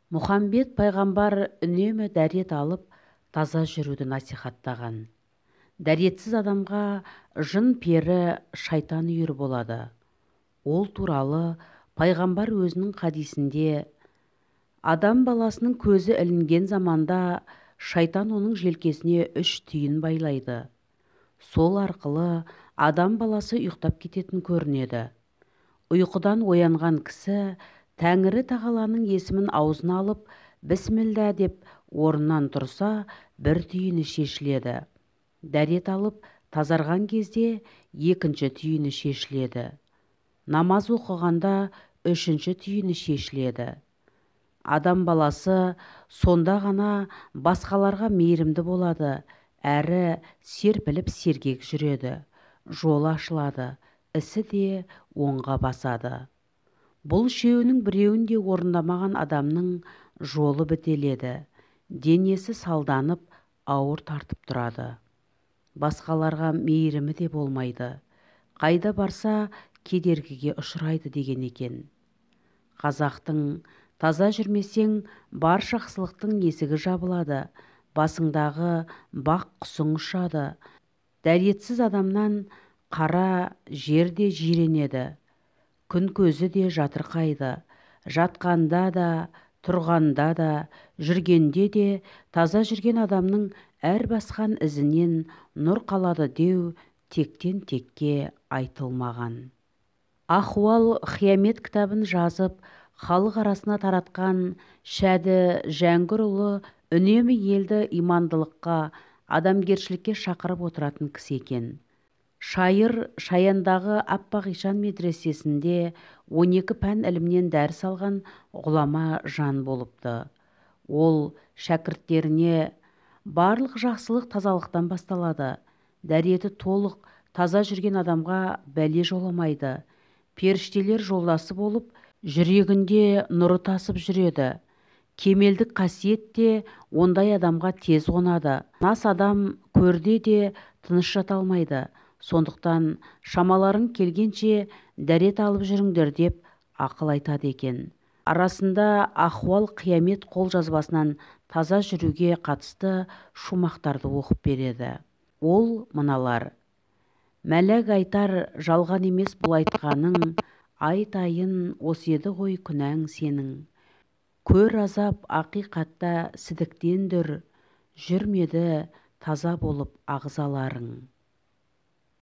Мұхаммед пайғамбар үнемі дәрет алып, таза жүруді насихаттаған. Дәретсіз адамға жын-пері, шайтан үйір болады. Ол туралы пайғамбар өзінің хадисінде: адам баласының көзі ілінген заманда шайтан оның желкесіне 3 түйін байлайды. Сол арқылы адам баласы ұйықтап кететін көрінеді. Ұйқыдан оянған кісі Тәңірі тағаланың есімін аузына алып, бісміллә деп орнынан тұрса, бір түйіні шешіледі. Дәрет алып, тазарған кезде екінші түйіні шешіледі. Намаз оқығанда үшінші түйіні шешіледі. Адам баласы сонда ғана басқаларға мейірімді болады, әрі серпіліп сергек жүреді, жолы ашылады, ісі де оңға басады. Бұл үшеуінің біреуін де орындамаған адамның жолы бітеледі, денесі салданып, ауыр тартып тұрады. Басқаларға мейірімі де болмайды, қайда барса кедергіге ұшырайды деген екен. Қазақтың таза жүрмесең, бар жақсылықтың есігі жабылады, басыңдағы бақ құсың ұшады. Дәретсіз адамнан қара жер де жиренеді, күн көзі де жатырқайды. Жатқанда да, тұрғанда да, жүргенде де таза жүрген адамның әр басқан ізінен нұр қалады деу тектен текке айтылмаған. Ахуал Қиямет кітабын жазып, халық арасына таратқан Шәді Жәңгірұлы үнемі елді имандылыққа, адамгершілікке шақырып отыратын кісі екен. Шайыр Шаяндағы Аппақ ишан медресесінде 12 пән ілімнен дәріс алған ғұлама жан болыпты. Ол шәкірттеріне барлық жақсылық тазалықтан басталады, дәреті толық таза жүрген адамға бәле жоламайды, періштелер жолдасы болып, жүрегінде нұры тасып жүреді. Кемелдік қасиет те ондай адамға тез қонады. Нас адам көрде де тыныш жата алмайды. Сондықтан шамаларың келгенше дәрет алып жүріңдер деп ақыл айтады екен. Арасында Ахуал Қиямет қол жазбасынан таза жүруге қатысты шумақтарды оқып береді. Ол мыналар: Мәләк айтар жалған емес бұл айтқаның, айтайын осы еді ғой күнәң сенің. Көр азап ақиқатта сідіктен дүр, жүрмеді таза болып ағзаларың.